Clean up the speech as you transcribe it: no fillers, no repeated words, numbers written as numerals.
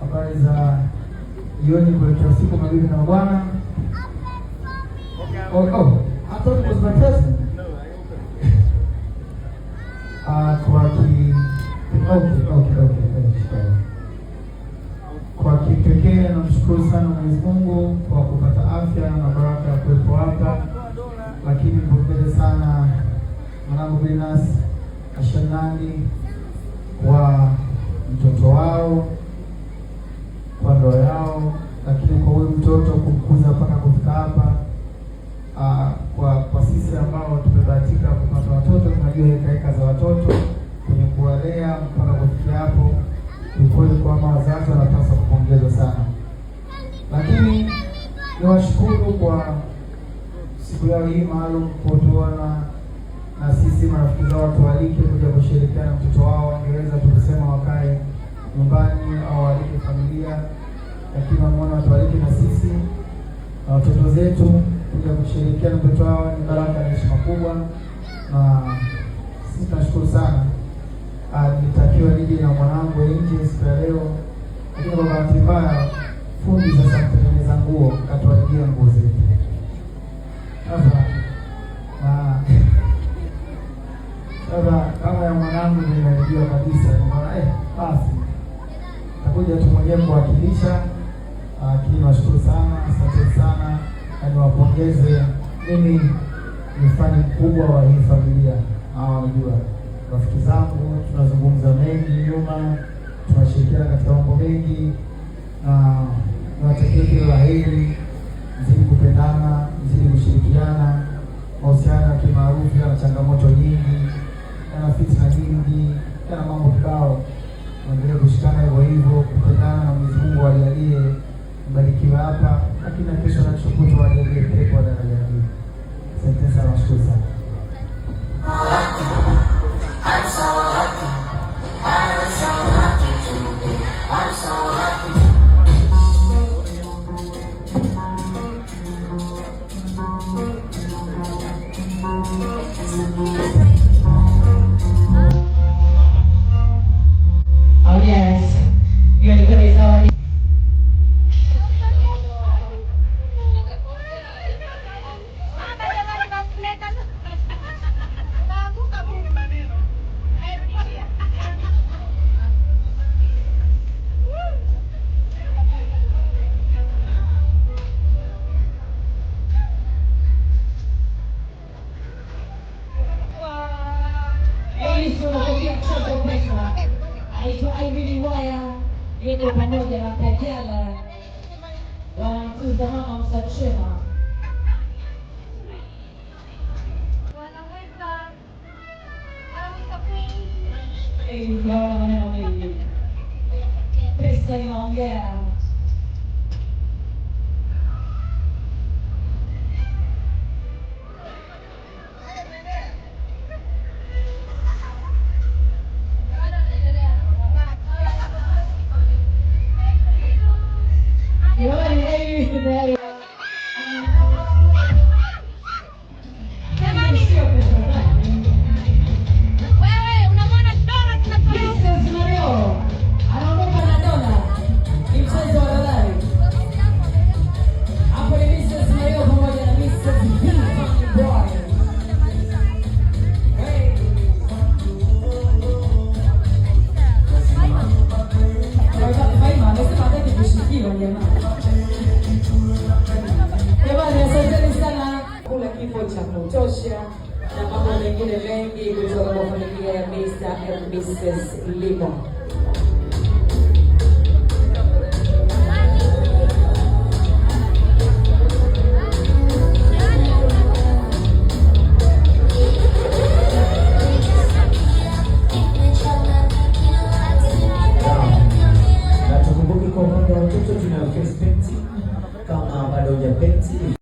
Habari za jioni kuelekea usiku, mabibi na mabwana. Oh, I thought it was my present. Kwa ki okay. Kwa kipekee namshukuru sana Mwenyezi Mungu kwa kupata afya na baraka ya kuwepo hapa, lakini mpongeze sana mwanangu Binas Ashanani kwa mtoto wao, kwa ndoa yao, lakini kwa huyu mtoto kumkuza mpaka kufika hapa. Kwa sisi ambao tumebahatika kupata watoto tunajua heka heka za watoto kwenye kuwalea mpaka kufikia hapo. Ni kweli kwamba wazazi wanapaswa kupongezwa sana, lakini niwashukuru kwa siku yao hii maalum kutuona na sisi marafiki zao tualike kuja kushirikiana na mtoto wao. Wangeweza tukusema wakae nyumbani au waalike familia, lakini wameona watualike na sisi na watoto zetu kuja kushirikiana mtoto wao. Ni baraka na heshima kubwa, na sisi tunashukuru sana. Nilitakiwa nije na mwanangu nje siku ya leo, lakini kwa bahati mbaya fundi sasa mtengeneza nguo katuharibia nguo zetu. Sasa na sasa kama ya mwanangu nimeharibiwa kabisa, nimeona basi takuja tu mwenyewe kuwakilisha. Lakini niwashukuru sana, asante sana na niwapongeze. Mimi ni fani mkubwa wa hii familia, hawa wanajua rafiki zangu, tunazungumza mengi nyuma, tunashirikiana katika mambo mengi, na niwatakie kila la heri, mzidi kupendana, mzidi kushirikiana. Mahusiano ya kimaarufu yana changamoto nyingi, yana fitna nyingi, yana mambo kibao. Muendelee kushikana hivyo hivyo, kupendana, na Mwenyezi Mungu awajalie mbarikiwe hapa, lakini na kesho na kesho kutwa wajalie pepo wa daraja ya juu. Asante sana, nashukuru sana. I'm so happy. I'm so happy today. I'm so happy. Oh yes. Hiyo ilikuwa ni zawadi. Elisi unapokea kushoto pesa. Aitwa Ivy Waya, yuko pamoja na Kajala wanamtuza mama Msachema. Wanaweka wanaweka queen. Eh, hawana maneno mengi, pesa inaongea. Jamani, Elisi tayari. Jamani. Sio pesa zake. Wewe unamwona Dora tunatoka. Mrs. Mario anaondoka na dola. Ni mchezo wa dolari. Hapo ni Mrs. Mario pamoja na Mrs. V Funny Boy. Hey. Faima amesema hataki kushikiwa jamani. Jamani, asanteni sana. Kula kifo cha kutosha na mambo mengine mengi kutoka kwa familia ya Mr. and Mrs. Limo. Na tukumbuke kwa upande wa watoto tuna face painting. Kama bado hujapenti